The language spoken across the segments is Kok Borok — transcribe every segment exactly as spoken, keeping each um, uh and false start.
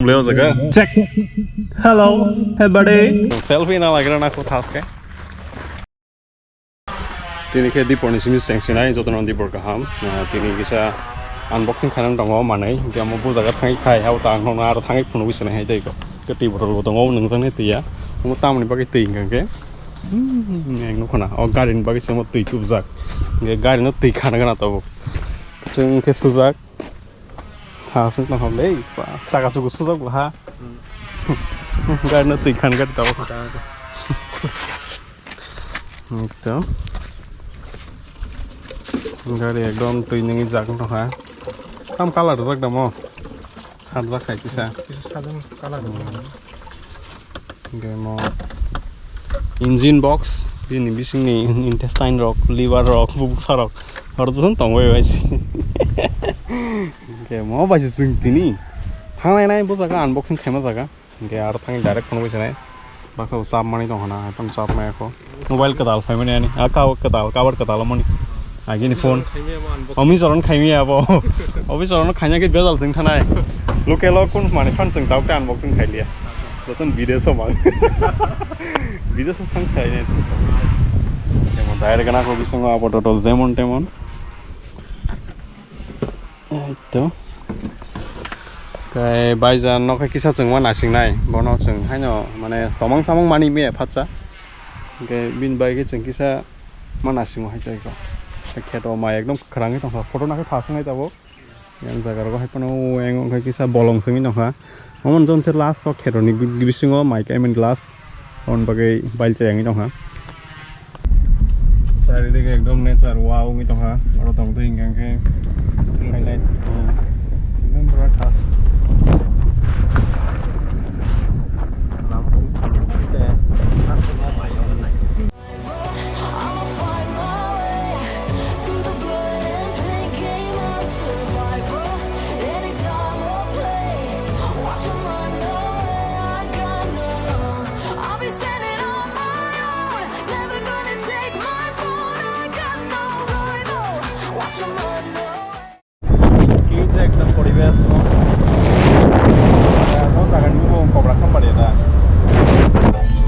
Leo jaga. Check. Hello. Hey, buddy. Selfie na lagira na ko thaske. Tini khe Dipor ni simi seng sinai, joto no Dipor kaham. Ah, tini kisa unboxing khainang tongo manai. Hingke amo bo jaga thangwi khai, hao ta ang nono aro thangwi phunugwi sinai hai tei ko. Ke twi bottle bo tongo, nwngjak nai twi ya. Omo tamoni bagwi twi hingka khe. Hmm, ang nukho na. O gari ni bagwi se omo twi tubujak. Hingke gari no twi khana gana tabuk. Chwng khe sujak. Tha aswk tongthok le, ba, chaka chugo sujak bo ha. Hmm. Gari no twi khan gari tabuk. Tha. Ekdom. Gari ekdom twi nungwi jak wng tongkha. Tam colour rijak da mo? Sarjak hai kisa. Kisa sarjak colour. Hingke mo engine box, bini bisingni intestine rok, liver rok, bubuksa rok, oro jotono tongwi bai se. Hingke mo bai se chwng tini thangnai nai bo jaga unboxing khaima jaga. Hingke aro thangwi direct phone bai sanai. Baksa bo chap mani tong hana, hai phano chap maya kho. Mobile kwtal phaimani ani. A, cover kwtal, cover kwtal mani. Agini phone. Omi soron khaimi abo. Omi soron khaina khe bejal sing thanai. Local o kun mani phan sing tau kan boxing khai liya. Joton bidesh o mang. Bidesh o thang khai ne. Jemon direct na ko bisingo abo total jemon temon. Eto. Kai baija nokha kisa chwngma nasingnai. Bono chwng haino mane tomang samang mani me phatsa. Hingke bini bai khe chwng kisa ma nasingo hai chai ko. Kheto mai ekdom kwrangwi tongkha. Photo nakhe thasung nai tabuk. Yang jaga rogo hai phano yang wngkha kisa bolong songwi tongkha. Omo jong se last o kheto ni bisingo mai khe mani last. Aboni bagwi bailcha yangwi tongkha. Charidike ekdom nature wow wngwi tongkha. Oro tongtwi hingkha khe highlight. Ekdom pura khas. Lama song khaijak tei aswkno mai o wngnai. I'ma fight my way through the blood and pain, game of survival. Any time or place, watch 'em run away, I got no. I'll be standing on my own, never gonna take my throne, I got no rival. Watch 'em run away. Huge ekdom poribesh no. Mo jaga ni bo Kobra Khampar ya da.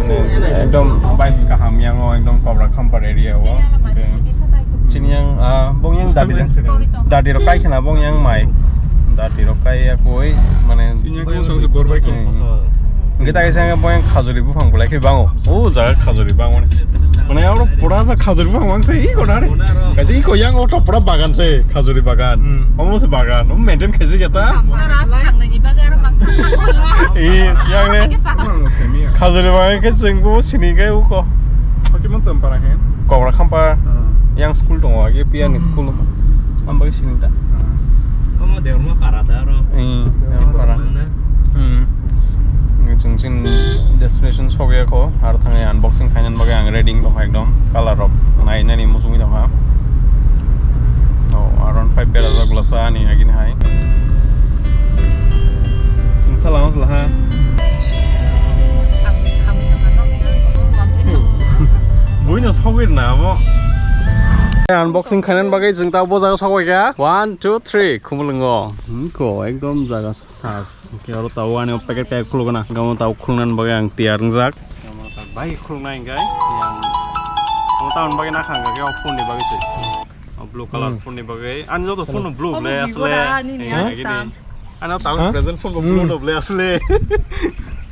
Mane ekdom vibe kaham yang o ekdom Kobra Khampar area o. Chini yang, ah, bong yang dadi, dadi rok kai khna bong yang mai. Dadi rok kai ya koi mane. Chini yang kung sang se gor bai khe. Hmm. Hingke ta kaisa bong yang khajuri buphang bolai khe bango. O jaga khajuri bango. Mane oro pura sa khajuri buphang mang se iko na re. Kaisa iko yang auto pura bagan se, khajuri bagan. Hmm. Omo se bagan, omo maintain khaisi khe ta. Ora thangnani bagwi aro mang thang. Eh, yang ne. Khajuri bagan khe chwng bo sini khe uko. Hoki mon tom para he. Kobra Khampar. Hmm. Yang school tongo age piya ni school. Am bagwi sini ta. Hmm. Omo Derma para da aro. Eh, Derma para. Mana? Hmm. Chwng chini destination sogwi kho, aro thangwi unboxing khainani bagwi ang ready wng tongkha ekdom, colour rok nai nani muchungwi tongkha. Oh, aro phai berajak glasa ani agini hai. Chwng sala masla ha. Buino sogwi na abo. Unboxing khainani bagwi chwng ta bo jaga sogwi kha. One, two, three, khumulwngo. Hmm, ko ekdom jaga. Tas, hingke oro tabuk ani o packet kaya khulukna, hingke omo tabuk khuluknani bagwi ang tiyar wngjak. Omo tabuk bai khuluknai hingke yang, omo tamoni bagwi nakha hingke o phone ni bagwi se. O blue colour phone ni bagwi. Ani joto phone no blue ble asle. Ani o tabuk present phone bo blue no ble asle.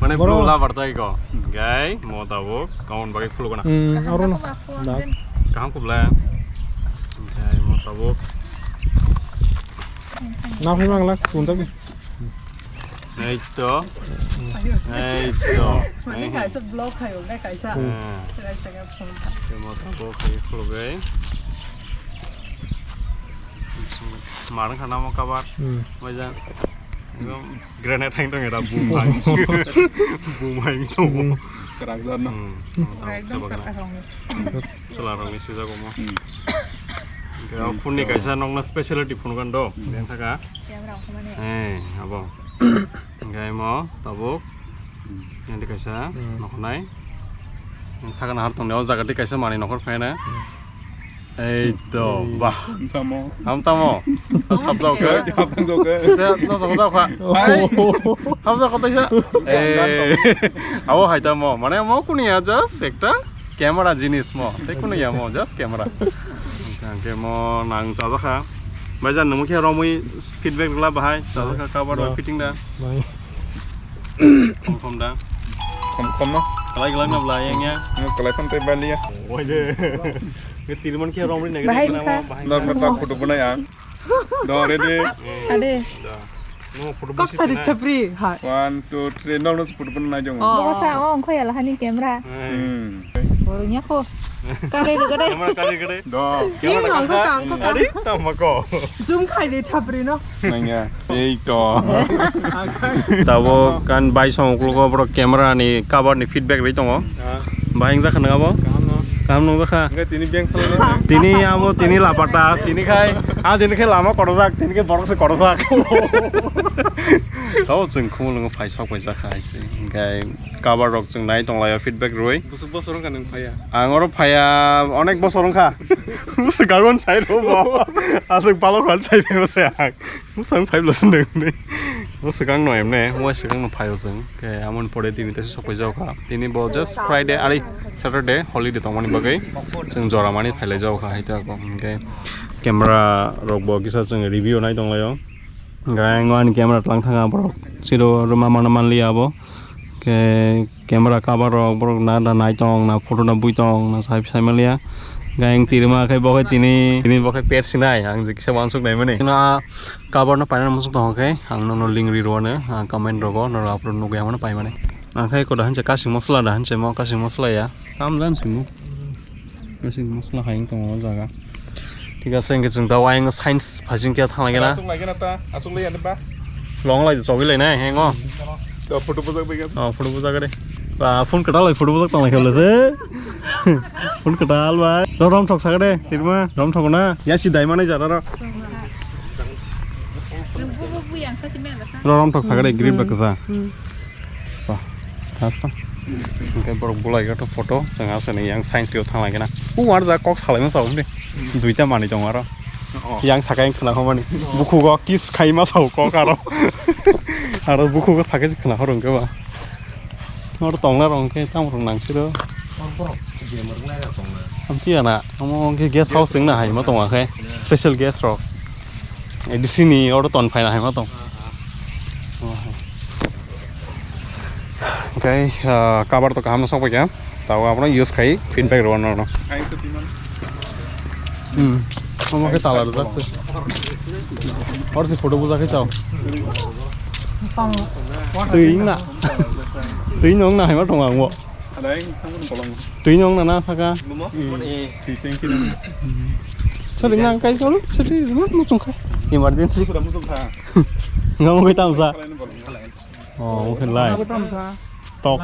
Mane blue lover tai ko. Hingke omo tabuk tamoni bagwi khulukna. Hmm, oro no. Kaham kubla. Hingke omo tabuk. Na phai mang lak, phone tak ni. Ei to. Ei to. Mane kaisa block khai, o kaisa. Hmm. Kaisa ka phone ta. Te mo ta bo khai khulgai. Marang khana mo kabar. Hmm. Maja. Ekdom grenade hang tong era bum hai. Bum hai to. Hmm. Kerak jar na. Hmm. Ekdom sakha rong. Chwla rok ni swijak omo. Hmm. Hingke o phone ni kaisa nokna speciality phone kan do. Hmm. Yang thaka. Camera off mane. Eh, abo. Hingke mo tabuk. Hmm. Yang di kaisa noknai. Yang sakana har tong o jaga di kaisa mani nokhor phaina. Hmm. Ei to, bah. Samo. Ham tamo. As hap jao ke. Hap jao ke. Te no jao jao kha. Hai. Hap jao kha taisa. Ei. Abo hai tamo. Mane mo kuni ya just ekta camera jinis mo. Te kuni ya mo just camera. Angke mo nang chajakha. Baijan nungkhe romwi feedback rwla bahai. Chajakha cover rok fitting da. Bai. Kom kom da. Kom kom no. Kalai kalai na bla yang ya. Kalai phan te baliya. Wai de. Ke tirman khe romri nai. Bahai wngkha. Bahai. Nok nok photo banai ang. Do ready. Ade. No photo. Kok sari chapri ha. One, two, three. Nok nok photo banai jong. Oh. Bogo sa o ongkho yala hani camera. Hmm. Boru nya kho. Kare ru kare. Camera kare kare. Do. Camera kare. Ari tamako. Zoom khai de chapri no. Nangya. Ei to. Tabo kan bai song uklogo borok camera ni cover ni feedback rwi tongo. Ah. Bai wngjakha nang abo? Kaham no. Kaham nungjakha. Enggak, tini bank khalai. Tini abo, tini lapata, tini khai, ah, tini khai lama korojak, tini khai borok se korojak. Tabo chwng khumulwngo phai sok bai jakha hai se. Enkai cover rok chwng nai tonglaio feedback rwi. Bosor bosor wngkha nwng phaiya? Ang oro phaiya onek bosor wngkha. Swkang on sai rw bo. Aswk balok han sai rw se ang. Bwsang phai bwsang nang ni. Bo swkang no emne, bo swkang no phai o chwng. Ke amon pore tini tesa sok pai jao kha. Tini bo just Friday ari Saturday holiday tongmani bagwi chwng jora mani phai lai jao kha hai ta ko. Hwnkhe camera rok bo kisa chwng review nai tong lai o. Hwnkhe ang ani camera tlang thang borok chiro rwma mano man li abo. Ke camera cover rok borok na da nai tong na photo na bui tong na sai sai maliya. Hwnkhe ang tirima khe bo khe tini, tini bo khe pet sinai ang je kisa wansuk nai mani. Na cover no paina musuk tong khe ang nono link ri rwno, ah, comment rogo noro upload nugwi hamano pai mani. Ang khe koda hanse kasing mosla da hanse mo kasing mosla ya. Tam jan simo. Basic masala hai wng tongo o jaga. Thik ase, hwnkhe chwng da ayang science phai chwng khe thang lai gana. Aswk lai gana ta, aswk lai gana ba. Long lai chogwi lai nai, hengo. To photo bujak bai gana. Oh, photo bujak de. Ba, phone kwtal lai photo bujak tong lai khe se. Phone kwtal bai. Ro rom thok sa de, tirma, rom thok na. Ya si dai manai jara ro. Ro rom thok sa de, green ba kwsa. Wah, thas to. Hwnkhe borok bulai khe to photo, chwng aswk ni yang science khe thang lai khe na. U war ja kok salai ma sao de. Duita manwi tongo aro. Oh. Yang saka yang khna homani. Oh. Bukhugo kiss khai ma sao kok aro. Aro bukhugo saka se khna horo hwnkhe ba. Oro tongna rok hwnkhe tamo rok nang siro. Amtwi ana, omo hwnkhe guest house wngna hai ma tongo khe. Special guest rok. A D C ni oro ton phaina hai ma tong. Hwnkhe, ah, cover to kaham no sok paikha. Tabo abono use khai feedback rw no. Hmm. Omo khe tala rwjak se. Or se photo bujak khe chao. Twi wngna. Twi no wngna hai ma tong ang bo. Twi no wngna na saka. Sori nang kai solo, sori mo muchung khai. Emergency. Ngam kai tamsa. Oh, mungkin lai. Tok.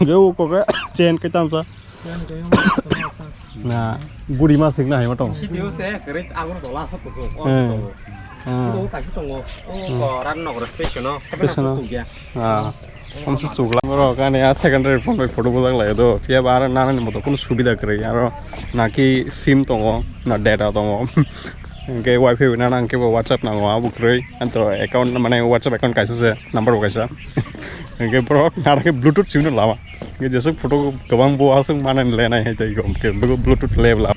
Ge u ko ke chain kai tamsa. Na, buri ma sik na hai ma tong. Video se kere ang dola sa pujo. Eh. Ah. Ko kaisa tongo. O ko Rannagar station o. Station o. Ah. Amsa chukla borok ani a secondary phone bai photo bujak lai do. Phiya ba aro nana ni moto kunu subida kwrwi aro na ki sim tongo na data tongo. Hwnkhe wifi bai nana hwnkhe bo WhatsApp nango abo kwrwi. Anto account mane WhatsApp account kaisa se number bo kaisa. Hwnkhe borok nana khe Bluetooth sim no lama. Hwnkhe jesuk photo kwbang bo aswk manani lenai hai tei hwnkhe Bluetooth le bla.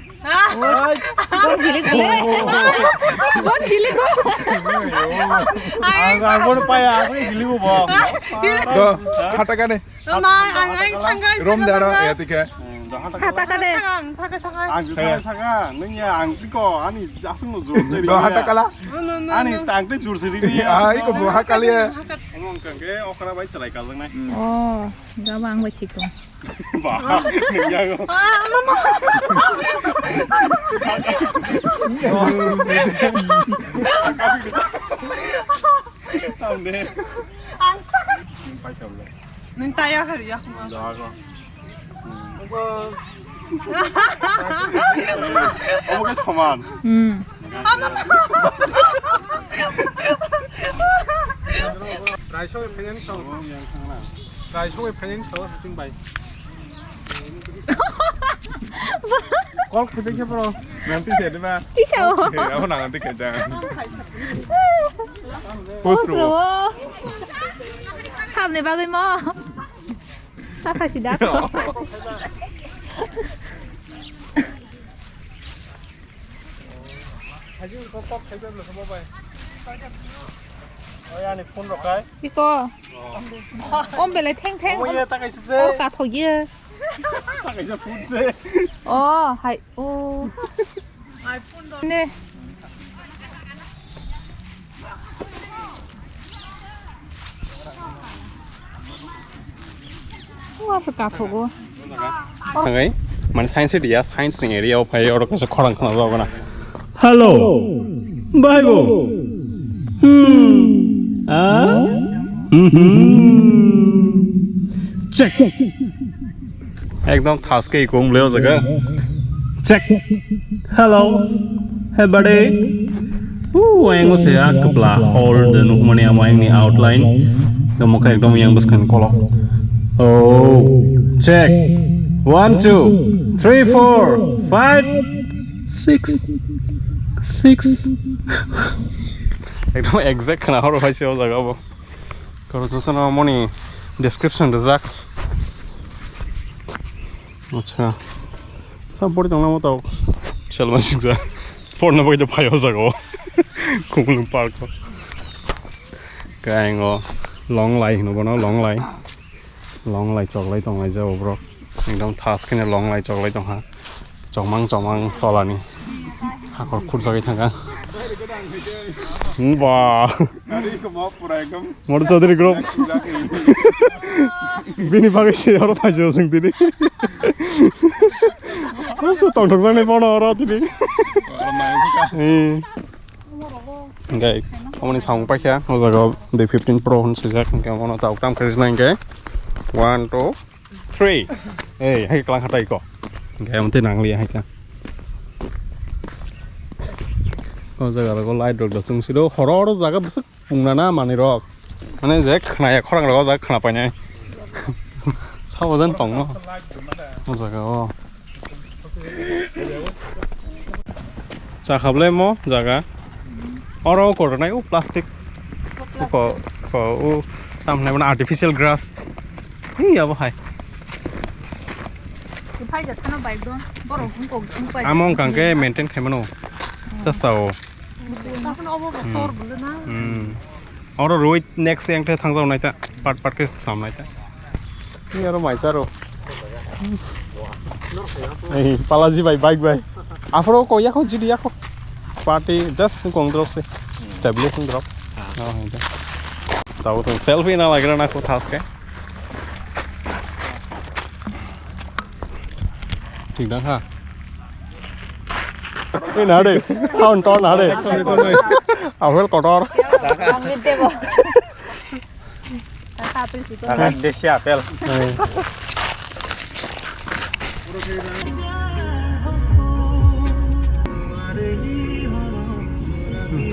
Bon hilik le. Bon hilik go. Ang, ang bon paya, ang hilik go bo. Do, hata kane. Rom daro, ya tike. Hata kane. Ang saka saka, nung ya ang tiko, ani asung no jor. Do hata kala. Ani tang te jur siri ni. Ah, iko bo hakali ya. Ngong kang ke okra bai chalai kal nai. Oh, gabang bai thik dong. Ba, nungyago. Tamde. Nung taya kari ya kuma. Obo ke soman. Hmm. Trai soi phainani sao. Trai soi phainani sao hasing bai. Kol khede khe bro. Nanti khede ba. Isa o. Abo nanti khede. Pus ro. Hamne bagwi mo. Sakha sida. Iko. Om belai theng theng. Omo ye ta kaisa se. Or kathok ye. Ta kaisa phone se. Oh, hai. Oh. Ne. Wa phe kathogo. Tangai, mane science city ya, science ni area o phai oro kaisa khorang khna jago na. Hello. Bye bo. Hmm. Ah? Hmm. Check. Ekdom thaske ikung leo jaga. Check. Hello. Hey buddy. Ooh, ayang se a kapla hall de nuk mani ama ayang ni outline. Domo kha ekdom yang bwskan kolok. Oh, check. One, two, three, four, five, six, six. Ekdom exact khna horo hai se o jaga bo. Karo chwngsa no moni description rijak. Acha. Sa pori tong namo tao. Selma siksa. Porna bai to phayo jago. Khumulwng park o. Kaingo long lai hino bono long lai. Long lai chok lai tong lai jao borok. Ekdom thas kheno long lai chok lai tong ha. Chomang chomang tolani. Hakor khurjagwi thangkha. Ba. Mor Chaudhary group. Bini bagwi se oro phaijao sing tini. Asa tongthok jani bono oro tini. Eh. Hingke, omoni samung paikha, o jaga o day fifteen pro hwn swijak, hingke omono tabuk tam khe swnai hingke, one, two, three. Ei, hai kwlwng kha tai ko. Hingke, omo tei nang liya hai khe. O jaga rogo light rok da chwng siro, horo horo jaga bwswk pungna na manwi rok. Mane je khwnaya khorang rogo jaga khwna painai. Sabo jan tongno. O jaga o. Chakhablai mo jaga. Oro kotornai o plastic. Ko, ko, o, tam hwnai mano artificial grass. Hi, abo hai. Phai ja thano bike don. Borok hung kok hung pai. Amo wngkha khe maintain khai mano. Chasao. Takhwno obo bo tor bwlwna. Hmm. Oro roi next yang the thangjak nai ta. Part part khe sam nai ta. Ni aro maisa ro. Ei, palaji bai, bike bai. Afro ko yako, jidi yako. Party just kong drop se. Stabilizing drop. Oh, hai ta. Tabo tong selfie na lagra na ko thas ke. Thik dang ha. Ei, na de. Kaun ton na de. Apple kotor. Ang gede bo. Taka apple sih. Taka desi apple. Eh.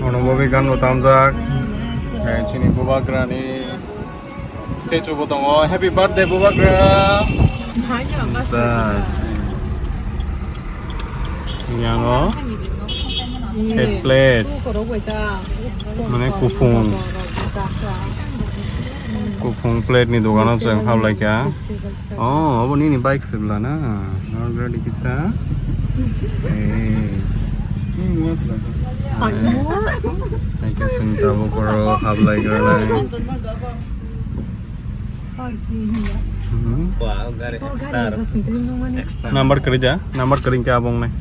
Ono bo began bo tamjak. Eh, chini bubagrani. Statue bo tongo. Happy birthday, Bubagra. Das. Yang o. Head plate. Mane kuphung. Kuphung plate ni dogano chwng hablai kha. Oh, obo nini bike se bwla na? Nor gari kisa. Eh. Hai khe chwng tabuk oro hablai granai. Hmm. Wah, gari extra. Number kwrwi da? Number kwrwi khe abo wngnai.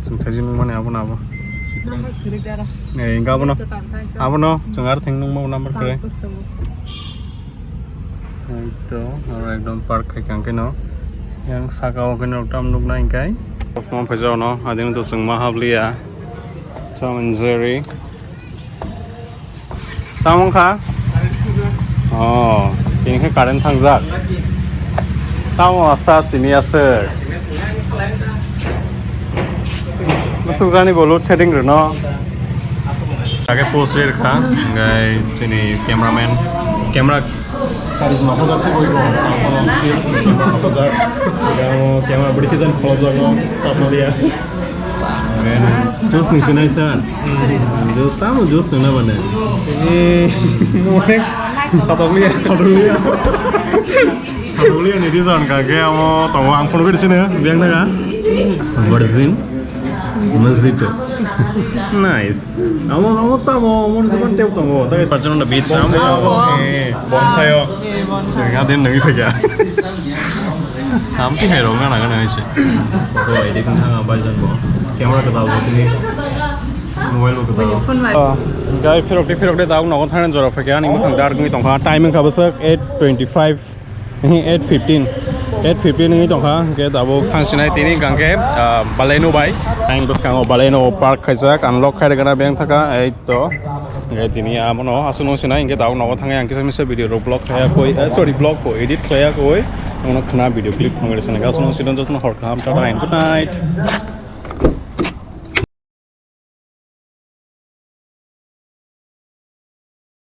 Chwng thaijwk nungmani abo na abo. Eh, hingkhe abono. Abono chwng ar thwng nungma number kwrwi. Hai to, oro ekdom park khai kha hwnkhe no. Yang saka o hwnkhe no tam nuknai hwnkhe. Off ma phaijak no, adini to chwng ma habliya. Tom and Jerry. Tamo wngkha? Oh, tini khe current thangjak. Tamo asa tini aswk. Bwswk jani bo load shedding rwno. Age post ri rwkha, hwnkhe chini cameraman, camera Tari ma hoda se boi ko. Hoda se. Kamu kamu beri kisan kalau jago. Tap dia. Terus nih sini san. Jus tamu jus tuh napa nih? Ini mulai satu miliar. Satu miliar. Satu miliar nih di sana kagak mau tahu angpun gue di sini biang naga. Virgin. Mojito. Nice. Amo amo tamo mon se kon tep tongo. Tagai pachon na beach amo. Eh, bonsai o. Sega din nang khaja. Am ti hai rong na na na se. Ko ai de kun thanga bai jan bo. Camera ka dal bo tini. Mobile bo ka dal. Gai phirok de phirok de daw nogo thana jora phake ani mukhang dar gumi tongkha. Timing ka bwsak eight twenty-five. Eight fifteen, eight fifteen wngwi tongkha, hwnkhe tabuk thang sinai tini hwnkhe, ah, Baleno bai. Ang bwskango Baleno park khaijak, unlock khai rwgana beng thaka, ei to. Hwnkhe tini abono aswk nung sinai, hwnkhe tabuk nogo thangwi ang kisa misa video rok vlog khaiya koi, eh, sorry, vlog ko edit khaiya koi. Ang no khna video clip phone gari sinai, aswk nung sinai, jotono hor kaham, tata and good night.